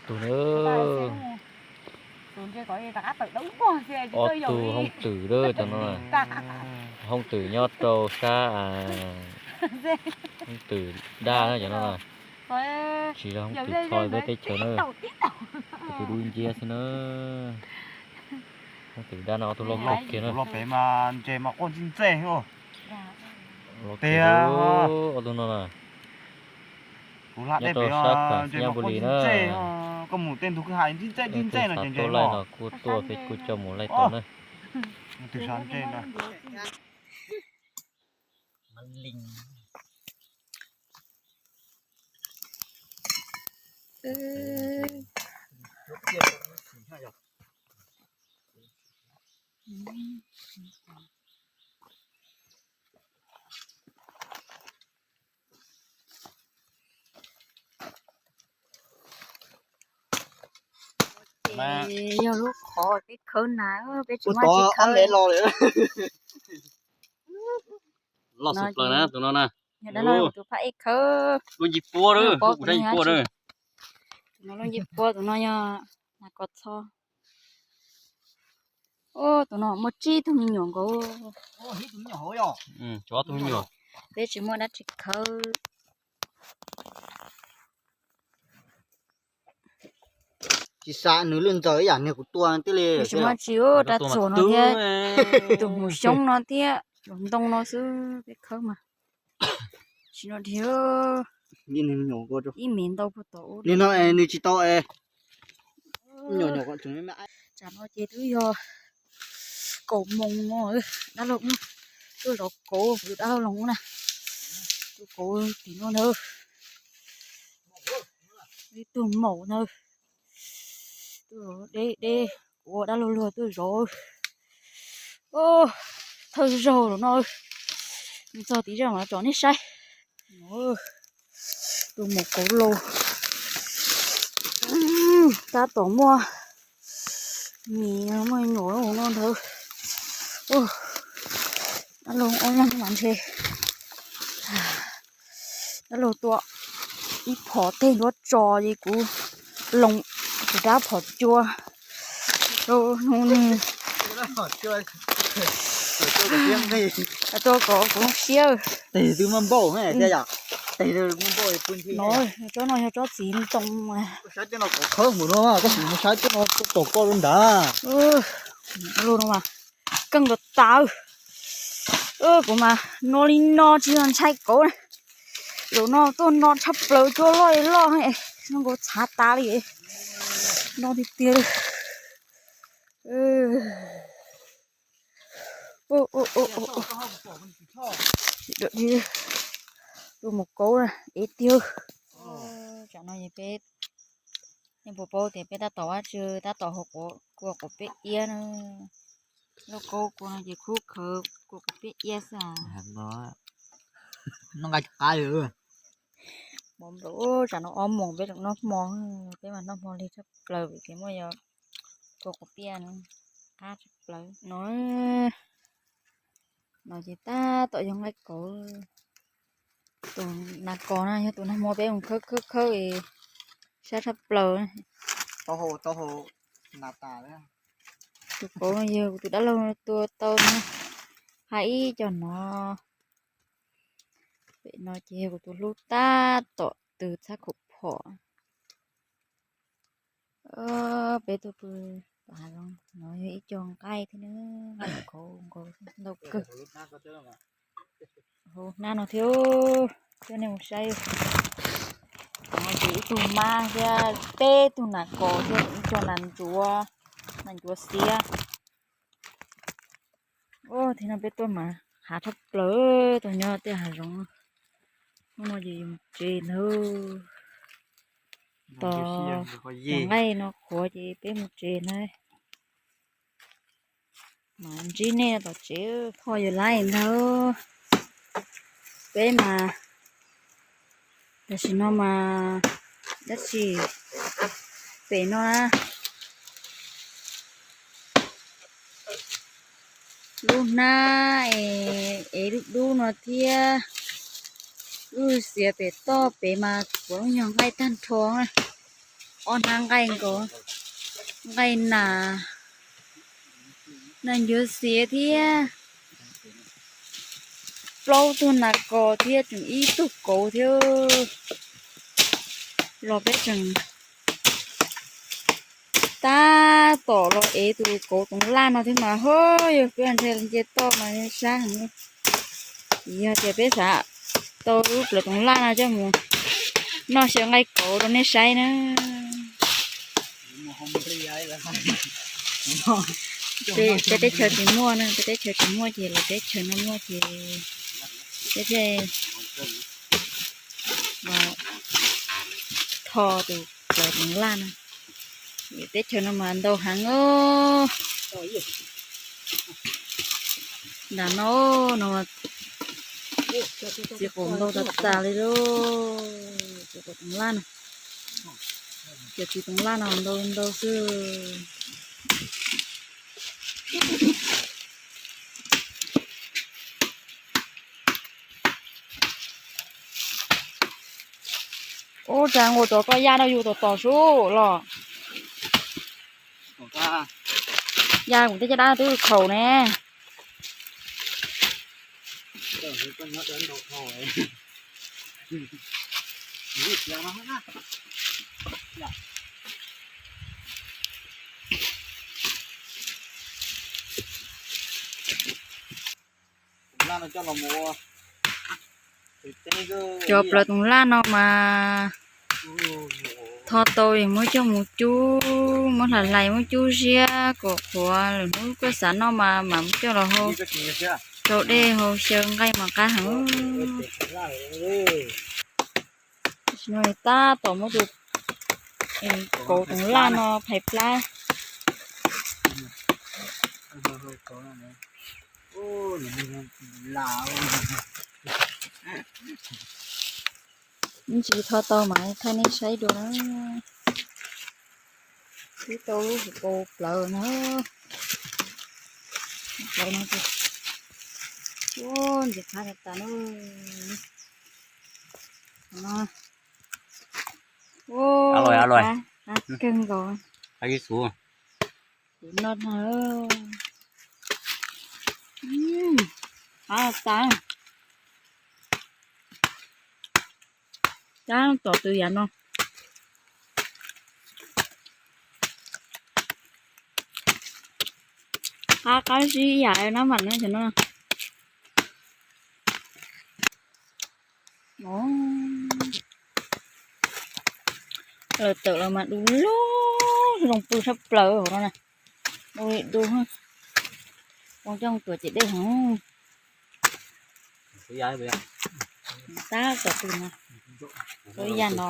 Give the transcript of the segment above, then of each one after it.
tug na. Ob tug hoob twm lawm cov no. Hoob twm nyob rau sab hoob twm daj na cov no. Tsis yog hoob twm txho peb teb chaws na. Tus dub nciab xwb na. Hoob twm daj no ob tug loj kawg kiag na. Los pem mas ntses mas quaj ntxij ntxej. Los tiag, ob tug no na. Kuv hla dej pem ntses mas quaj ntxij ntxej. Koj mus tej ntug kwj ha ntxij ntxej ntxij ntxej no ces ntses los. Kuj tuaj peb kuj coj mus laij tau na. Tus sav ntses na. Yog lub qhov peb khawb na, peb tsis muaj tsis khawb los lawm. Loj xwb plaws na tus no na. Yog dab laug tus phaj ej khawb. Lub ncig puab, kuv dab ncig puab na. Tus no lub ncig puab, tus no yog nas kos txho. Tus no muaj tsib tug me nyuam nkaus. Tsib tug me nyuam. Peb tsis muaj dab tsi khawb. Tsis xav nws lwj ntxaws ib yam niag kuv tua tib li. Tsis muaj tsi, rab txuas no thiab, tus hmuv xyoob no thiab, los ntoo no xwb peb khawb mas. Tsis no dhia. Ib me ntau puag tom ub li no es nws tsis tau es. Tsam no ces twb yog kaum moos no, dab laug tuaj zov kauv, kuv tus dab laug los na. Tus kauv tim no ntawd, ib tug maum ntawd, tuaj deb deb, kuv ua dab laug luag tuaj zov. Thawj zaug los no, txog tim zej mam tsom nej saib. Tus maum kauv laus, tab tom muaj mis muaj nyuam no ntawd. Dab laug ob leeg mas ntshe, dab laug tua ib phom tej nruab tso ces kuv loo kuv rab phom cua rau hnub nws rau kom kuv siab. Tes twb muaj npauj thiab yom. Tes muaj npauj no, tsob no yog tsob txiv ntoo. Saib tej no kom khawb mus no, koj sim mus saib tej no tsom koj rau nrad. Dab laug no mas keej tas tas. Kuv mas no li no tsis yog ntshai kauv na. Zaum no tuaj no tshaj plaws cua loj li loj, zoo nkaus txhav tas li. No tiag tiag li. Tus maum kauv ev tiag. Tsam no es peb, nej puas paub tias peb tab tom ua tsi, tab tom hau kua quav peb iab na. Lauj kaub kua no ces khub khawv kua quav peb iab xwb. Noj nqaij qab li. Mov nplaum, tsam no ob moos peb tseem noj hmo, peb mas noj hmo lig tshaj plaws vim tias muaj yog kua quav peb iab no, qab tshaj plaws no. No ces tab tom yog nqaij kauv. Tus nas kos no yog tus nag hmo peb mus khawb khawb khawb es sab tshaj plaws. Tus kauv no yog kuv tus dab laug tua tau no, hais ib co no. Pem no ces yog kuv tus hlub tab tom tw txhab khaum phom. Peb tuaj pw tom hav zoov no yog ib co nqaij thiab na, nqaij kauv nkaus ntau kawg. Hauv hnab no thiab, coj nej mus saib. Ces ib tug mab thiab peb tug nas kos thiab ib co nas ncuav, nas ncuav xiab. Ua thaum no peb tuaj mas hav tshaj plaws, tuaj nyob tej hav zoov. Hnub no ces yus mus tsev ntag. Tos cov nqaij no qhuav ces peb mus tsev ntag. Mas ntsib nej tom tsev, ho yuav laib ntag. Peb mas tam sim no mas dab tsi pem no na. Lub hnab es ev dub dub no thiab. Lub xiav pem toj pem mas kuv yog nqaij tag nrho na. Ob hnab nqaij nkaus, nqaij nas, nas ncuav xiav thiab plaub tug nas kos thiab tseem ib tug kauv thiab. Los peb tseem tab tom los ev tus kauv toov laj no thiab mas ho yog peb ntshe nce toj mas sab heev. Yog tias peb xav tau lub plawv toov laj no coj mus noj xyaw nqaij kauv rau nej saib na. Peb teb chaws tsis muaj na, peb teb chaws tsis muaj ces lawv teb chaws no muaj ces peb thiaj tho tus plawv toov laj no. Teb chaws no mas ntau heev os. Nram no no txiv qaum ntau tas tas li lauj. Txiv qaum toov laj no, cov txiv toov laj no ntau ntau xwb. Ub, tsam nqus rau koj ya rau yus tom tom sub los. Ya kuv tej caj dab twb khaus ne. Cov plawv toov laj no mas tho tau es muab coj mus cub, muab hlais hlais muab cub siab kom qhuav, lwm hnub koj xav noj mas mam coj los hau rau dej hau xyaw nqaij mas qab heev. Tam sim no tab tom muab tus kauv toov laj no phais plab. Ib ntsis tho tau mas thaij nej saib dua na. Twb tau lub hauv paus plawv no. Plawv no, ntxim qab tas tas na. Qab kawg nkaus. Kuv noj no. Qab tas. Cab tom tw yam no. Qab qab zib yam nab mam no cov no. Lawv tawm los mas du lug, zoo pw sab plaws hauv no na. Du li du, zoo coj tuam ces dej heev. Tab tom tw no, tau ib yam no.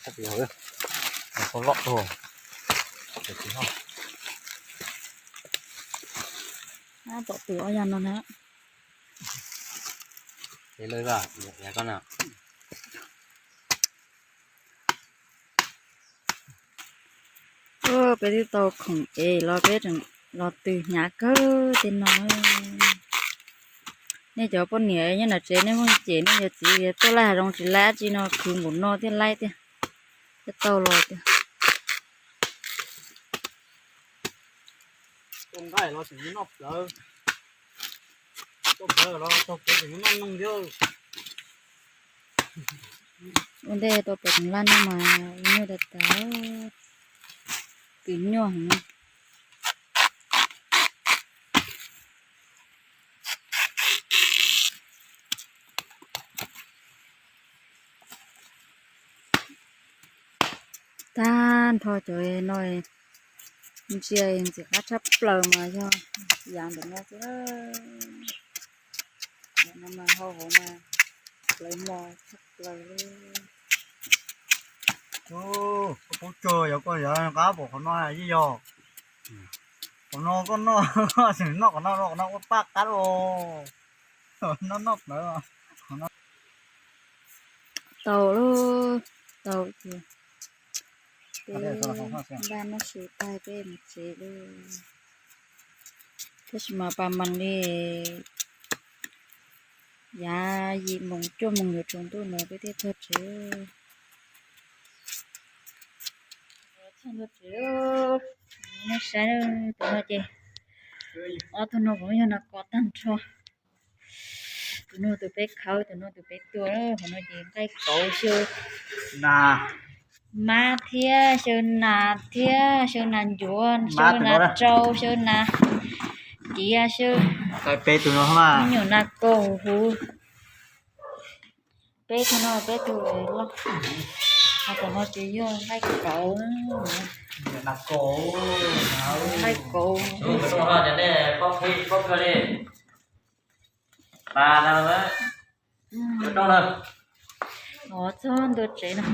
Tab tom tw ob yam no na. Peb twb tau khoom es los peb tseem los tw hnyav kawg tej no. Nej cov poj niam nyob nram tsev nej muaj cem nej cov txiv tias tuaj laij hav zoov tsis laij dab tsi no khwv npaum no thiaj laij tiag, thiaj tau los tiag. Tau nqaij los tseem noj plawv, tau plawv los tau plawv tseem noj noog thiab. Ua ntej tau plawv toov laj no mas nyuaj tas tas, twm nyuaj heev. Tag nrho cov no ntsia ntxim qab tshaj plaws mas yog yav ntawm no xwb. Ntawm no mas hau hauv mas plawv mos tshaj plaws li. Koj pub tsawg yog koj yog qab pom qhov no yeej yog. Qhov no koj noj, koj tseem noj qhov no, qhov no ua paj qab os. Noj noj plawv. Tau lub, tau tias peb npaj noj su tag peb mus tsev lawm. Tab sis mas pas mas li yav yim moos cuaj moos yuav tsaus ntuj no peb thiaj txog tsev. Ntawm tsev, nej saib, tus no ces, ob tug no kuj yog nas kos tag nrho. Tus no tus peb khawb, tus no tus peb tua, qhov no ces nqaij kauv xyaw nas, mab thiab xyaw nas thiab xyaw nas ncuav, xyaw nas rau, xyaw nas ciav, xyaw, me nyuam nas kaus huv. Peb tug no peb tug loj, ho tom no ces yog nqaij kauv. Nqaij kauv. Ov, txog ntua tsev no.